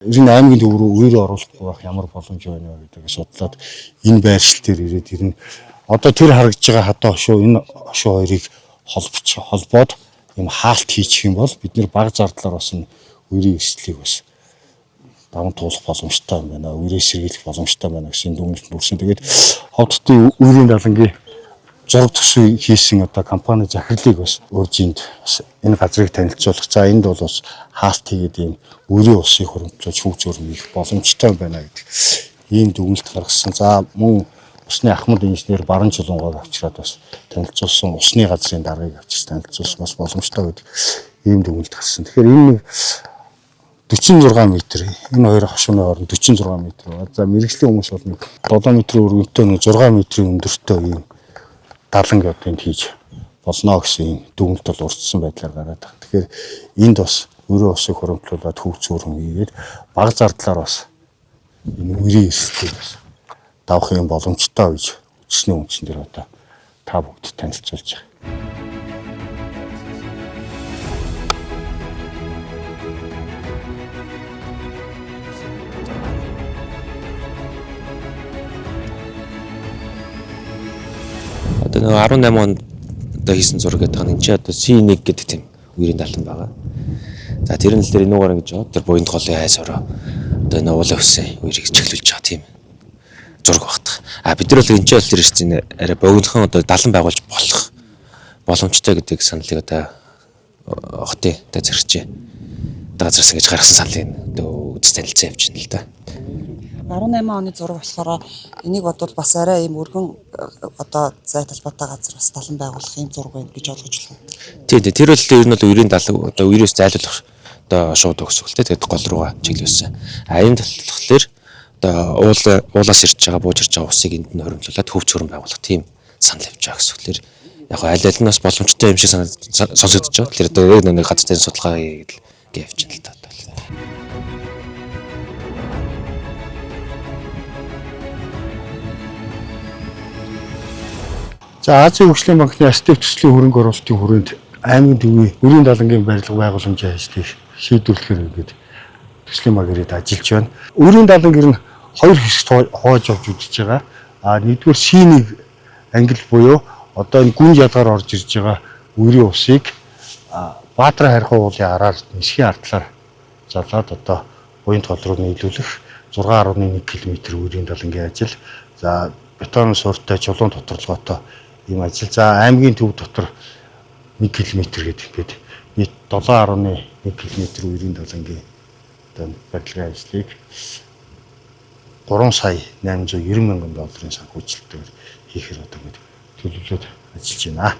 Ер нь аймгийн төв рүү үер оруулахгүй байх ямар боломж байна вэ гэдгийг судлаад энэ байршил дээр ирээд ер нь одоо тэр харагдж байгаа хадаа хошуу, энэ хошуу хоёрыг холбоч холбоод юм хаалт хийчих юм бол бид нэр бага зардлаар бас энэ үерийн эрсдлийг бас даван туулах боломжтой юм байна. Үерээс сэргийлэх боломжтой байна гэсэн дүгнэлт бүрсэн. Тэгээд Ховдтын үерийн далангийн зураг төсвийг хийсэн одоо компани захирлыг бас урьж энд бас энэ газрыг танилцуулах. За, энд бол бас хаалт хийгээд ийм үерийн усыг хуримтлуулж хүүг зөөрм хийх боломжтой байна гэдэг ийм дүгнэлт гаргасан. За, мөн усны ахмад инженер Баран Чулуунгойг авчираад бас танилцуулсан, усны газрын даргаыг авчирч танилцуулсан, бас боломжтой гэдэг ийм дүгнэлт гарсан. Тэгэхээр энэ нэг 46 м, энэ хоёр хошууны хооронд 46 м байгаа. За, мэргэжлийн хүмүүс бол нэг 7 м өргөнтэй, нэг 6 м-ийн өндөртэй ийм даланг одоо энд хийж болно гэсэн ийм дүгнэлт бол урдсан байдлаар гараад байна. Тэгэхээр энд бас өрөө усыг хуримтлуулад хөв зөөрөн хийгээд бага зардлаар бас энэ үерийн эрсдлийг бас давах юм боломжтой гэж үзсний үндсэн дээр одоо та бүгд танилцуулж байгаа. Одоо нөгөө 18 онд одоо хийсэн зураг гэдэг нь энэ чи одоо C1 гэдэг тийм үерийн далан байгаа. За, тэр нь л дээр энүүгээр ингэж байгаа. Тэр буянд голын айс ороо одоо энэ уулын өсөн үерийг чиглүүлж байгаа тийм зураг багтах. А бид нар бол энэ ч бол тэр ирсэн арай богинохон одоо далан байгуулж болох боломжтой гэдэг саналыг одоо хотын одоо зэрэгчээ одоо газраас ингэж гаргасан саналыг одоо үз танилцсан явж байна л да. 18 оны зураг болохоор энийг бодвол бас арай ийм өргөн одоо зай талбайтай газар бас далан байгуулах ийм зураг байна гэж ойлгож байна. Тийм, тийм, тэр бол ер нь бол үерийн далан одоо үерээс зайлуулах одоо шууд өгсөг л те, тэгээд гол руугаа чиглүүлсэн. А энэ болохоор одоо уул уулаас ирж байгаа, бууж ирж байгаа усыг энд нь хоримтлуулад хөв цөрөн байгуулах тийм санал явж байгаа гэсэн. Тэгэхээр яг аль аль нь бас боломжтой юм шиг сонсогдож байгаа. Тэгэхээр одоо яг нэг газар дээр судалгаа хийгээд л явж байна л та. За, Азийн хөгжлийн банкны АСТ төслийн хөрөнгө оруулалтын хүрээнд аймгийн төвийн өрийн далангийн барилга байгууламжийн ажлыг шийдвэрлэхээр ингээд төслийн баг ирээд ажиллаж байна. Өрийн даланг ер нь хоёр хэсэгт хувааж авч үзэж байгаа. А нэгдүгээр C1 англи буюу одоо энэ гүн ялгаар орж ирж байгаа үерийн усыг Баатара харьхуу уулын араар нисхийн ардлаар залаад одоо буян тол руу нийлүүлэх 6.1 км үерийн далангийн ажил. За, бетон суурьтай чулуун тодорлогоотой ийм ажил. За, аймгийн төв дотор 1 км гэдэг ингээд нийт 7.1 км үерийн далангийн одоо барилгын ажлыг 3 сая 890 мянган долларын санхүүжилтээр хийхээр одоо ингээд төлөвлөд ажиллаж байна.